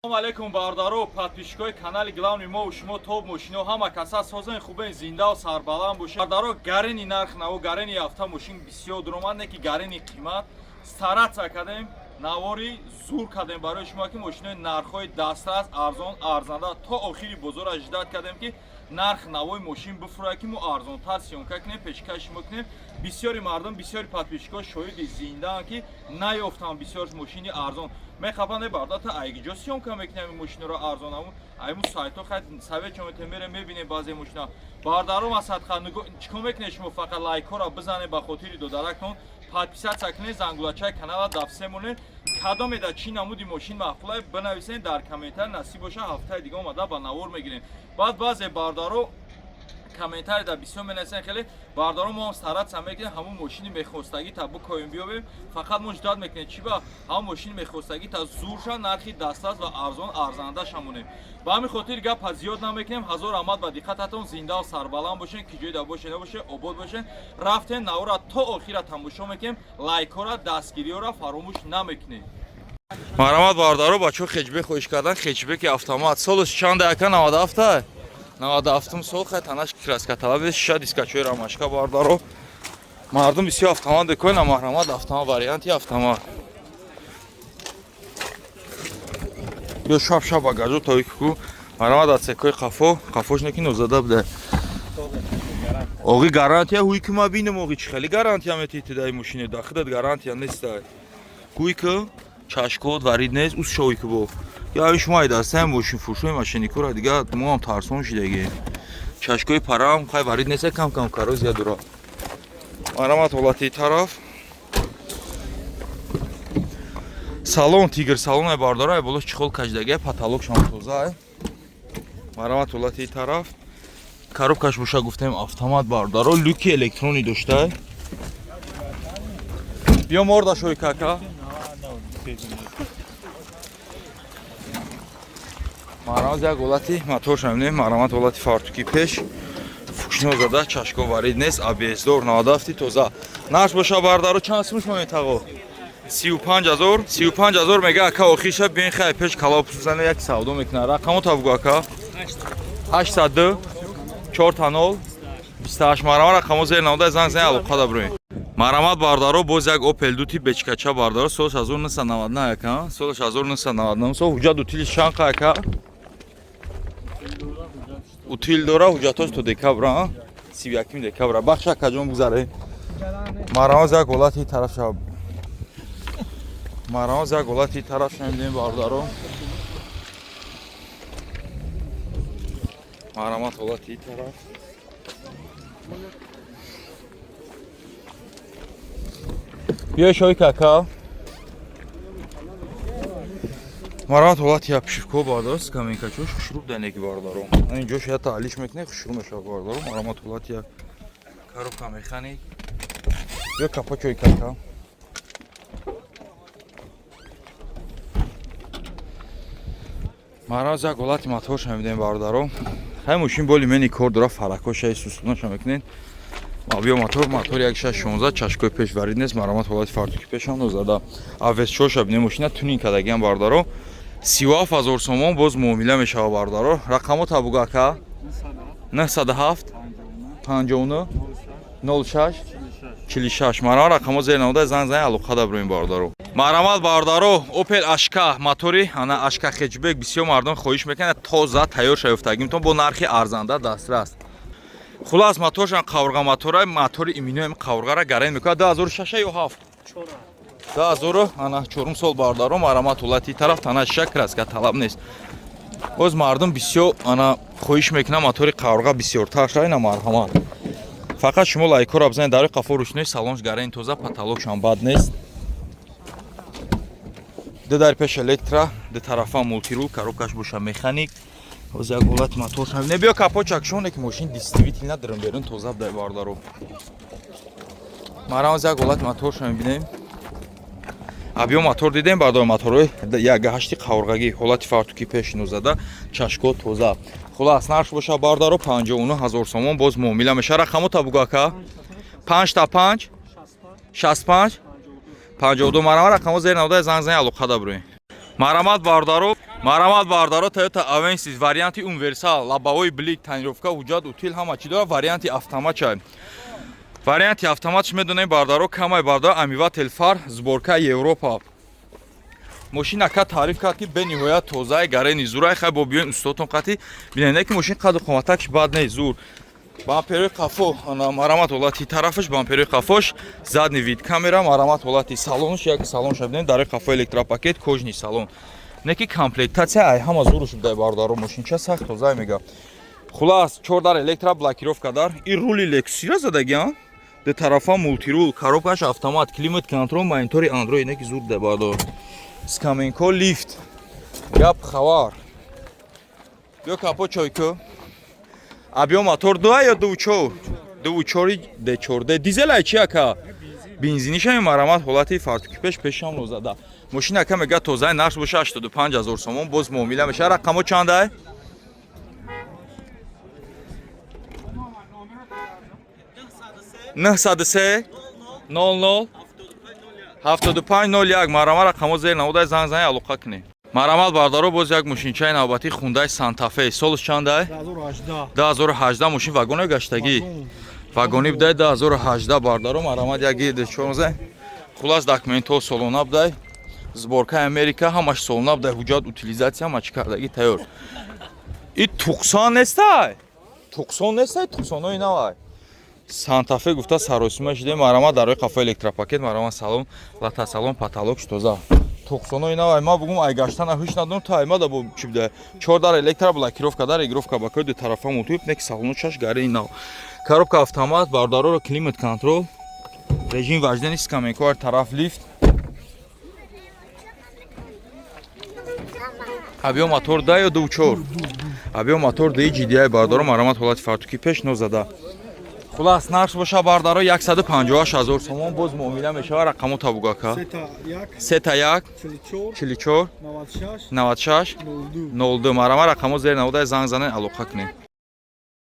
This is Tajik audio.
Салом алейкум, бародаро, подписчикои канали главный мо, шумо топ мошино, ҳама каса созен, хубен, зиндаву сарбаланд бошед. Бародаро, гарени нарх наво, гарени ҳафта мошин бисёр дуромад, не ки гарени қимат. Стараться кардем, навори зур кардем барои шумо, ки мошинои нархҳои дастрас, арзон, арзанда. То охири бозора ждать кардем, ки нарх навои мошин бифурад, ки мо арзонтар съёмка кунем, пешкаши шумо кунем. Бисёри мардум, бисёри подписчикҳо шоҳиди зиндаанд, ки наёфтанд бисёр мошини арзон. Мехапанд: «Бардата, айгиҷо съёмка мекунем мошиноро арзон?» Айму сайтҳо хай совет чомете, мере мебинем баъзе мошина. Бародаро, масадха чикор мекунед шумо? Фақат лайкҳоро бизанед ба хотири додарактон, подписаться кунед, зангулачаи канала дафсе монед. Кадомеда чӣ намуди мошин маъқулае, бинависед дар комментар. Насиб боша, ҳафтаи дига омада ба навор мегирем. Баъд баъзе бародаро комментарий да бисёр менависен. Хеле бародаро, мо ҳам стараться мекунем, ҳамун мошини мехостагӣ та бикоем, биёбем. Фақат мо ждать мекунем, чӣ ба ҳамун мошини мехостагӣ та зурша, нархи дастрас ва арзон, арзанда шамонем. Ба ҳамин хотир гапа зиёд намекунем. Ҳазор раҳмат ба диққататон. Зиндаву сарбаланд бошен, ки ҷойда боше набоше, обод бошен. Рафтем, навора то охира тамошо мекунем, лайкҳора, дастгириҳоро фаромӯш намекунем. Марҳамат, бародаро, бачаҳо хэтчбек хоҳиш кардан, хэтчбеки автомат. Солаш чанда, ака? 97, 97 сол. Хай, танаш краска талаб, шиша, дискачои рамашка. Бардаро, мардум бисёр автомат бекоина. Марҳамат, автомат, варианти автомат. Ё шаб шаб багажо тоикку. Марҳамат, отсекои қафо, қафош неки нозада буда. Оғи, гарантия ҳуй ки ма бинам. Оғи, чӣ хеле гарантия метиҳӣ дай мошине? Дахидат гарантия нестай. Ҳуй ки чашкот варид нест, ус шои ки бо я шумо айдастаем мошин фурӯшои машиникора, дига мо ҳам тарсон шидагем. Чашкои парам хай варид нест, кам кам коррозия дура. Марҳамат, ҳолати тараф салон тигр салон ай, бардора, ай болош чехол кашидагай, потолок шам тоза ай. Марҳамат, ҳолати тараф коробкаш боша, гуфтем, автомат, бардаро, люки электронӣ доштай. Биё, морда шой кака. Марҳамат, як ҳолати моторша мебинем. Марҳамат, ҳолати фартуки пеш, фукшино зада, чашко варид нест, абездор, 97 тоза. Нарх боша, бардаро, чанд сум шумо метағо? 35 000, 35 000 мега ака. Охиша бин, хай, пеш калопусзана як савдо мекунад. Рақамо табугу, ака. 802 4 0 28. Марҳамат, рақамо зер намуда, занг зани, алоқа да бироем. Марҳамат, бардаро, боз як Опел дути бечкача, бардаро, солаш 1999, ака, солаш 1999 сол. Ҳуҷҷат утилиш чанд қа, ака? Утил дора, ҳуҷҷатош то декабра, 31 декабра. Бахш, акаҷон, бигзаре. Марҳамат, як ҳолати тараф шаб. Марҳамат, як ҳолати тараф шамидем, бардаро. Марҳамат, ҳолати тараф. Биёй, шои кака. Марҳамат, ҳолати обшивко, бардаро, скамейкачош хушрӯ данеки, бардаро. Инҷо шояд таълиш мекунед, хушрӯ мешавад, бардаро. Марҳамат, ҳолати як коробка механик. Биё, капочои кака. Марҳамат, як ҳолати моторша мебинем, бардаро. Хай, мошин боли мени кор дора, фаракошаи сусунаша мекунед. Биё, мотор, мотор 1616, чашкои пеш варид нест. Марҳамат, ҳолати фартуки пешам нозада, авесчоша бинем. Мошина тюнинг кардагиам, бардаро. 37 000 сомон, боз муомила мешава, бардаро. Рақамо табугу, ака. 907 59 06 46. Марҳамат, рақамо зер намуда, занг зани, алоқа да бироем, бардаро. Марҳамат, бардаро, Опел Ашка, мотори ана Ашка хэтчбек. Бисёр мардум хоҳиш мекунад, тоза тайёр шаёфтагимтон, бо нархи арзанда дастрас. Хулас, моторшан қаврға мотора, мотори иминоем, қаврғара гарен мекунад. 2006 ё 7, 2000 ана чорум сол, бардаро. Марҳамат, ҳолати тараф, тана шиша, краска талаб нест. Боз мардум бисёр ана хоҳиш мекунад, мотори қаврға бисёртар шава. Ина, марҳамат, фақат шумо лайкҳоро бизанед. Дарои қафо рӯшнои, салонш гарен тоза, потолокшам бад нест. Ду дар пеш электро, ду тарафа мультирул, коробкаш боша механик. Ҳозир як ҳолати моторш не. Биё, капочак шоне, ки мошин действительно дирм берун тоза бдай, бардаро. Марҳамат, як ҳолати моторша мебинем. Абиё, мотор дидем, бардор, моторҳои 1.8 қаврғагӣ. Ҳолати фартуки пеш нозада, чашко тоза. Хулас, нарх боша, бардаро, 59 000 сомон, боз муомила меша. Рақамо табугу, ака. 5 та 5 65 52. Марҳамат, рақамо зер намуда, занг зани, алоқа да бироем. Марамат, бародаро, марамат, бародаро, Toyota Avensis варианти универсал, лобовой блик, тонировка, ҳуҷҷат, утил, ҳама чӣ дорад, варианти автоматча. Варианти автоматш медонем, бародаро, камай, бародаро, омыватель фар, сборка Европа. Мошин ака таъриф кард, ки бениҳоят тозаи, гарени зурай. Хай, бо биёин устодтон қати бинед, ки мошин қаду қоматакш бад не, зур. Бамперои қафо, ана, марамат, ҳолати тарафаш, бамперои қафош, задний вид камера, марамат, ҳолати салонш, як салонша бинед, дарои қафо электропакет, кожаный салон. Не ки комплектация ай ҳама зуруш будай, бародаро, мошинча сахт тозай мега. Хулас, чор дар электро, блокировка дар, и рули лексусира задагиан, ду тарафа мультирул, коробкаш автомат, климат контроль, монитори Android, не ки зур будай, бародаро. Скаменко, лифт. Гап хабар. Биё капо чойку. Объём мотор 2 ё 2.4? 2.4 D4. Дизел ай чи, ака? Бензинишам. Марамат, ҳолати фартуки пеш, пешам нозада. Мошин ака мега тозаи, нарх боша 85 ҳазор сомон, боз муомила меша. Рақамо чандай? 903 00 75 01. Марама, рақамо зер наводай, занг зани, алоқа кунед. Марамат, бардаро, боз як мошинчаи навбатӣ, Хундай Сантафе. Солш чандай? 2018. Мошин вагоно гаштагӣ, вагони будай, 2018, бардаро. Марамат, як чорза. Хулас, документҳо солона будай, сборкаи Америка, ҳамаш солона будай, ҳуҷҷат, утилизация, ҳама чӣ кардагӣ тайёр. И Туқсон нестай, Туқсон нестай, Туқсонои навай. Сантафе гуфта саросима шиде. Марама, дарои қафо электропакет, марама, салон лата, салон потолок тоза. Туқсонои навай, ма бугум ай гаштана ҳуш надорам, то аймада бо чӣ будай. Чор дар электро, блокировка дар, регулировка бакои, ду тарафа мултип, неки салону чаш гари нав. Коробка автомат, бародароро, климат контроль, режим вождения, скамейка, тараф лифт. Объём мотор да ё 2.4? Объём мотор ди GDI, бардаро, марамат, ҳолати фартуки пеш нозада. Хулас, нарх боша, бардаро, 158 ҳазор сомон, боз муомила мешава. Рақамо табугака: сета як 44 96 02. Марама, рақамо зер наводай, занг занед, алоқа кунед.